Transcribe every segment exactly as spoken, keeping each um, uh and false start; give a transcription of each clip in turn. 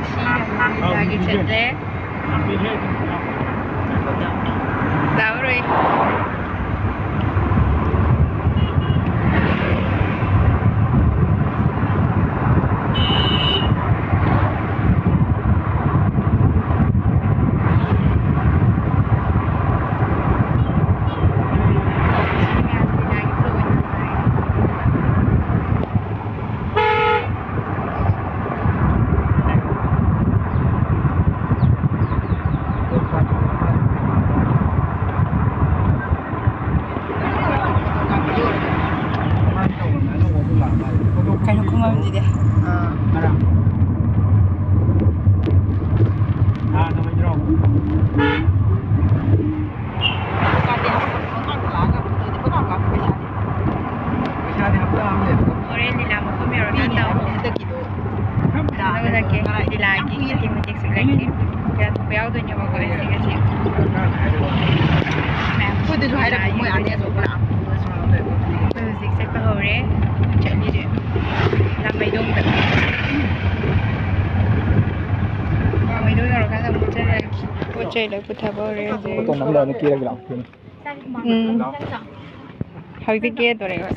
ꯁꯤ ꯌꯥꯝꯅ ꯆꯠꯂꯦ꯫ ꯂꯥꯛꯑꯔꯣꯏ꯫ ꯀꯩꯅꯣ ꯈꯪꯉꯝꯗꯦꯗꯤ꯫ ꯍꯣꯔꯦꯟ ꯂꯤꯂꯥ ꯃꯐꯝ ꯌꯧꯔꯀꯥꯟꯗ ꯑꯃꯨꯛ ꯍꯟꯗꯛꯀꯤꯗꯣ ꯅꯪ ꯍꯟꯗꯛꯀꯤ ꯂꯤꯂꯥꯒꯤ ꯃꯇꯦꯛ ꯃꯇꯦꯛꯁꯨ ꯂꯩꯒꯅꯤ꯫ ꯀꯌꯥ ꯊꯣꯛꯄ ꯌꯥꯎꯗꯣꯏꯅꯦꯕꯀꯣ ꯑꯩꯁꯦ ꯉꯁꯤ꯫ ꯃꯌꯥꯝ ꯑꯩꯈꯣꯏꯗꯁꯨ ꯍꯥꯏꯔꯛꯄ ꯃꯣꯏ ꯑꯥꯗꯩ ꯑꯆꯧꯕ ꯂꯥꯛꯑꯝꯃꯦ꯫ ꯑꯩꯈꯣꯏ ꯍꯧꯖꯤꯛ ꯆꯠꯄ ꯍꯧꯔꯦ꯫ ꯆꯠꯂꯤꯁꯦ ꯂꯥꯃꯩꯗꯣꯡꯗ꯫ ꯂꯥꯃꯩꯗꯣꯡ ꯌꯧꯔꯀꯥꯟꯗ ꯑꯃꯨꯛ ꯆꯠꯂꯒꯦ꯫ ꯄꯣꯠ ꯆꯩ ꯂꯣꯏ ꯄꯨꯊꯕ ꯍꯧꯔꯦ ꯍꯧꯖꯤꯛ꯫ ꯐꯣꯇꯣ ꯅꯝꯗꯕꯅ ꯀꯦꯔꯒ ꯂꯥꯛꯄꯅꯤ꯫ ꯎꯝ꯫ ꯍꯧꯖꯤꯛ ꯀꯦꯗꯣꯔꯦ ꯑꯩꯈꯣꯏ꯫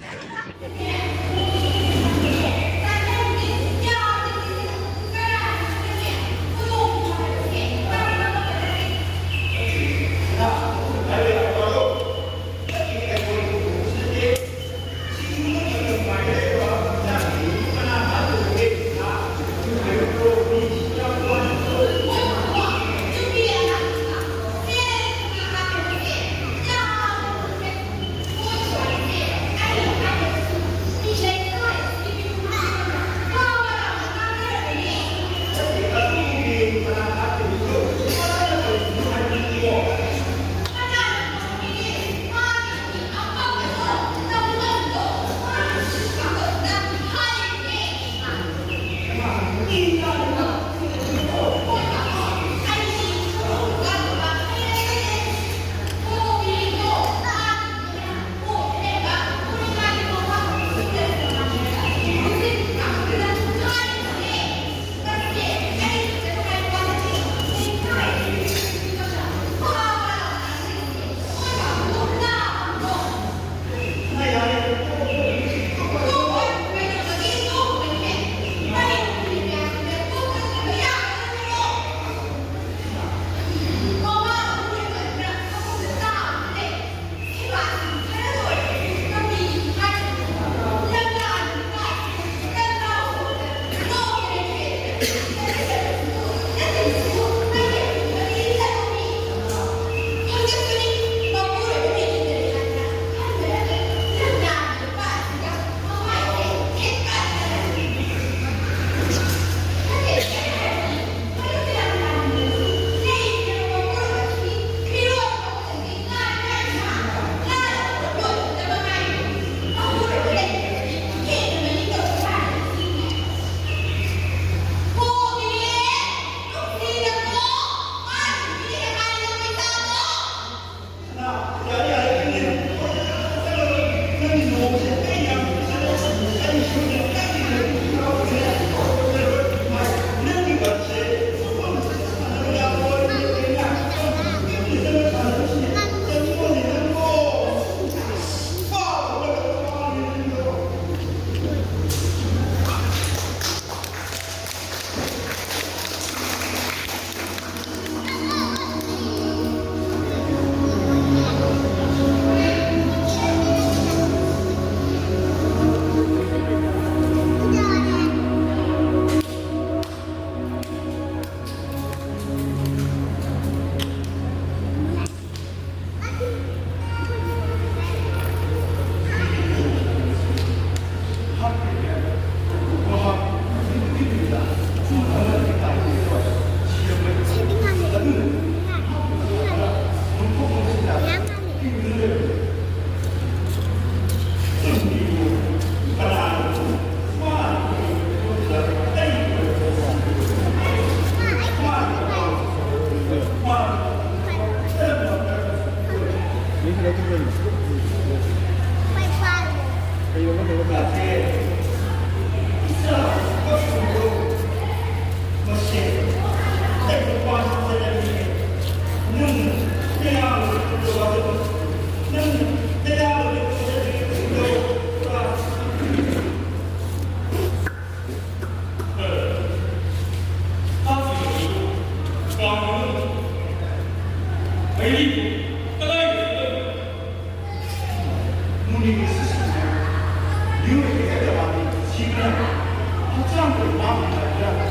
ꯍꯛꯆꯥꯡꯗ ꯃꯥꯡꯈꯤꯕ ꯍꯥꯏꯕ ꯌꯥꯗꯦ꯫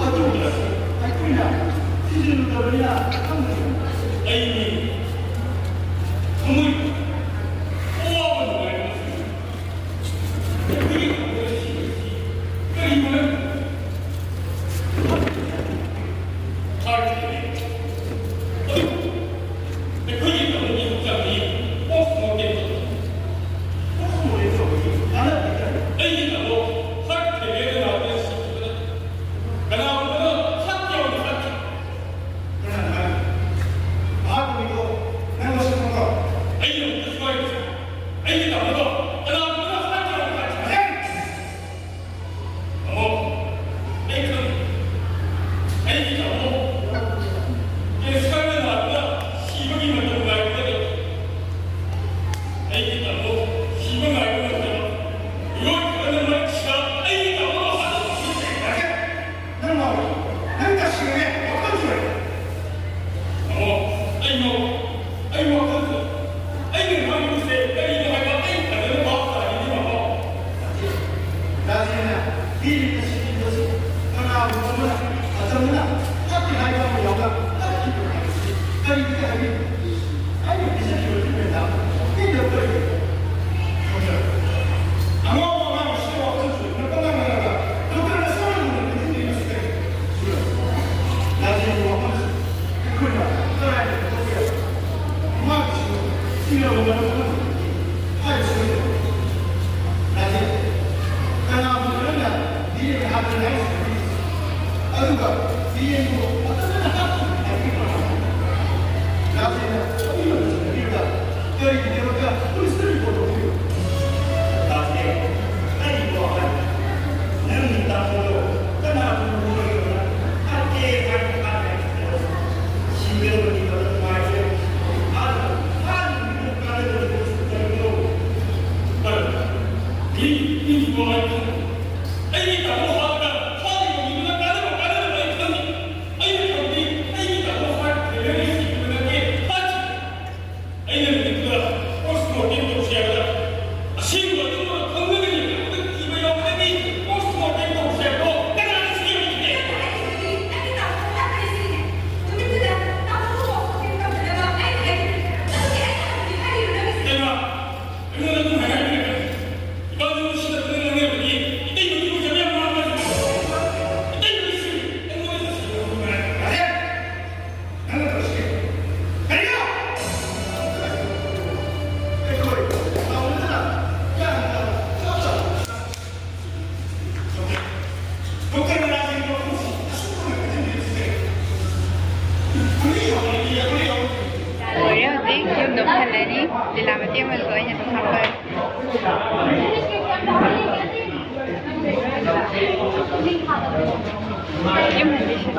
ꯑꯗꯨꯕꯨ ꯑꯩꯈꯣꯏꯅ ꯊꯤꯖꯤꯜꯂꯨꯗꯕꯅꯤꯅ ꯈꯪꯗ꯭ꯔꯤꯕꯅꯤ꯫ ꯑꯩꯅꯤ ꯊꯃꯣꯏ ꯑꯋꯥꯕ ꯅꯨꯡꯉꯥꯏꯕ ꯑꯩꯈꯣꯏꯒꯤ ꯊꯃꯣꯏ ꯑꯁꯤ ꯀꯔꯤ ꯃꯔꯝ? Heart attack. ꯑꯗꯨꯕꯨ ꯑꯩꯈꯣꯏꯒꯤ ꯇꯥꯃꯣꯒꯤ ꯍꯛꯆꯥꯡꯗꯤ ꯄꯣꯁ ꯃꯣꯔꯇꯦꯝ ꯇꯧꯏ꯫ ꯄꯣꯁ ꯃꯣꯔꯇꯦꯝ ꯇꯧꯕꯒꯤ ꯀꯥꯟꯅꯕꯗꯤ ꯀꯔꯤ? ꯑꯩꯒꯤ ꯇꯥꯃꯣ ꯍꯥꯔꯠ ꯐꯦꯂꯤꯌꯔꯗ ꯅꯥꯗꯨꯅ ꯁꯤꯈꯤꯕ ꯅꯠꯇꯦ꯫ ꯀꯅꯥꯒꯨꯝꯕꯅ ꯍꯥꯔꯠ ꯌꯥꯎꯅ ꯍꯥꯠꯈꯤ꯫ ꯀꯅꯥꯅ ꯍꯥꯏꯔꯤꯕ? ꯃꯍꯥꯛꯀꯤ ꯃꯤꯡꯗꯣ ꯅꯪ ꯃꯁꯛ ꯈꯪꯕ꯭ꯔꯣ? ꯑꯩꯅ ꯑꯃꯨꯛꯇꯁꯨ ꯍꯥꯏꯔꯤꯁꯦ, ꯑꯩꯒꯤ ꯇꯥꯃꯣꯗꯣ ꯀꯅꯥꯒꯨꯝꯕꯅ ꯍꯥꯠꯈꯤ ꯍꯥꯏꯅ ꯍꯥꯏꯔꯤꯁꯦ꯫ ꯇꯥꯃꯣ, ꯑꯩ ꯈꯪꯉꯤ꯫ ꯑꯩꯒꯤ ꯇꯥꯃꯣ ꯀꯦꯟꯁꯔꯅ ꯅꯥꯗꯨꯅ ꯁꯤꯕꯒꯤ ꯃꯇꯝ ꯉꯥꯏꯕꯗ ꯂꯩ꯫ ꯑꯩꯒꯤ ꯇꯥꯃꯣ ꯁꯤꯕ ꯉꯥꯏꯕ ꯉꯝꯗꯕ ꯃꯤꯑꯣꯏ ꯈꯔꯅ ꯃꯔꯛꯁꯤꯗ ꯑꯩꯒꯤ ꯇꯥꯃꯣꯕꯨ ꯍꯥꯠꯇꯣꯛꯈꯤ꯫ ꯅꯪ ꯉꯥꯎꯔꯦ꯫ ꯅꯪ ꯇꯁꯦꯡꯅ ꯋꯥꯈꯜ ꯆꯣꯏꯔꯦ꯫ ꯇꯥꯃꯣ, ꯑꯩ ꯉꯥꯎꯔꯦ꯫ ꯑꯩ ꯋꯥꯈꯜ ꯆꯣꯏꯔꯦ꯫ ꯑꯩꯅ ꯉꯥꯡꯂꯤꯕꯁꯦ ꯀꯔꯤꯅꯣ ꯍꯥꯏꯕ ꯑꯩ ꯐꯖꯅ ꯚꯥꯞ ꯇꯥꯔꯤꯅꯤ, ꯃꯃꯥ꯫ ꯔꯥꯖꯦꯟꯅ ꯄꯤꯔꯤꯕ ꯁꯤꯕꯁꯤ ꯀꯅꯥꯒꯨꯝꯕ ꯑꯃꯅ ꯑꯆꯝꯕꯅ ꯐꯠꯇꯦ ꯍꯥꯏꯕ ꯑꯃ ꯌꯥꯎꯅ ꯀꯞꯈꯤꯕ ꯍꯥꯏꯕꯁꯤ ꯀꯔꯤꯒꯤꯅ ꯍꯥꯏꯕꯤꯌꯨ? ꯑꯩꯅ ꯄꯤꯖꯈꯤꯕ treatment ꯄꯤꯗꯕ ꯀꯔꯤꯒꯤꯅꯣ? ꯈꯪꯗ꯭ꯔꯦ꯫ ꯑꯉꯥꯎꯕ ꯑꯉꯥꯡ ꯑꯁꯤꯒꯤ ꯋꯥꯈꯜꯁꯨ ꯅꯪ ꯄꯪꯉꯥꯡ ꯉꯥꯡꯉꯒ doctor ꯅ ꯁꯣꯏꯗꯅ ꯈꯪꯖꯤꯟꯕꯤꯕꯁꯤ ꯀꯔꯤꯒꯤꯅꯣ? ꯔꯥꯖꯦꯟꯒꯤ ꯋꯥꯐꯝꯁꯤ ꯑꯩꯈꯣꯏꯅ ꯀꯗꯥꯏꯗ ꯊꯣꯛꯄ ꯌꯥꯏ? ꯃꯍꯥꯛꯀꯤꯁꯨ ꯆꯤꯡꯅꯕ ꯃꯔꯝ ꯑꯃ ꯍꯥꯏꯕꯁꯤ ꯂꯩꯇꯦ꯫ ꯔꯥꯖꯦꯟ, ꯀꯅꯥꯕꯨ ꯅꯪꯅ ꯃꯤꯔꯦꯞ ꯍꯥꯞꯀꯅꯤ ꯍꯥꯏꯔꯤꯁꯤꯕꯣ? ꯑꯗꯨꯒ ꯃꯤꯔꯦꯞꯕꯨ ꯑꯀꯟꯕꯅ ꯍꯥꯞꯈꯤ ꯍꯥꯏꯕꯒꯤ ꯄ꯭ꯔꯃꯥꯟ? ꯔꯥꯖꯦꯟꯅ ꯑꯅꯤꯃꯛ ꯆꯤꯡꯅꯕꯤꯔꯒ ꯀꯔꯤꯒꯤꯗꯃꯛꯇ ꯄꯨꯂꯤꯁꯇ report ꯇꯧꯕꯤꯔꯤꯕ? ꯔꯥꯖꯦꯟ, ꯑꯩꯒꯤ ꯋꯥꯍꯪ, ꯅꯪꯒꯤ ꯇꯥꯃꯣꯗꯣ ꯀꯅꯥꯒꯨꯝꯕ ꯑꯃ ꯑꯣꯏꯔꯒ ꯍꯥꯠꯀꯦ ꯍꯥꯏꯅ ꯍꯥꯠꯂꯦ ꯍꯥꯏꯕꯗꯣ ꯁꯤꯒꯗꯕꯅꯤ ꯍꯥꯏꯕ ꯅꯨꯡꯉꯥꯏꯇꯦ꯫ ꯍꯥꯠꯂꯒ ꯍꯥꯠꯂꯤꯕꯗꯨ ꯀꯥꯟꯅꯗꯕꯗꯨ ꯀꯔꯤꯅꯣ? ꯃꯔꯝ ꯃꯤ, ꯃꯤꯒꯤ ꯋꯥꯍꯩ ꯈꯪꯗꯦ꯫ ꯑꯩꯒꯤ ꯇꯥꯃꯣ ꯍꯥꯠꯂꯒ ꯍꯥꯠꯂꯤꯕ ꯃꯤꯗꯨꯅ ꯀꯥꯟꯅꯕ ꯀꯥꯟꯅꯗꯕ ꯑꯩ ꯈꯪꯗꯦ꯫ ꯑꯩꯅ ꯈꯪꯕꯗꯤ ꯑꯩꯒꯤ ꯇꯥꯃꯣ heart failure ꯁꯤꯈꯤꯕ ꯅꯠꯇꯦ, ꯍꯥꯠꯈꯤ꯫ ꯑꯩꯅ ꯅꯨꯃꯤꯠꯇꯨꯗ post mortem ꯇꯧꯁꯤ ꯍꯥꯏꯕꯗ ꯑꯁꯦꯡꯕ ꯑꯆꯨꯝꯕ ꯈꯪꯂꯒꯅꯤ ꯍꯥꯏꯕꯗꯨ ꯀꯤꯕ ꯌꯥꯎꯔꯒꯅꯤ꯫ ꯌꯨꯝꯗ ꯑꯃꯨꯛ ꯍꯜꯂꯅꯤ꯫ ꯂꯤꯂꯥ ꯃꯇꯦꯛ ꯑꯃꯁꯨ ꯑꯩꯅ ꯑꯗꯨꯝ ꯍꯥꯞꯄꯛꯑꯒꯦ꯫ ꯌꯨꯝ ꯍꯟꯕꯩ ꯁꯤꯟ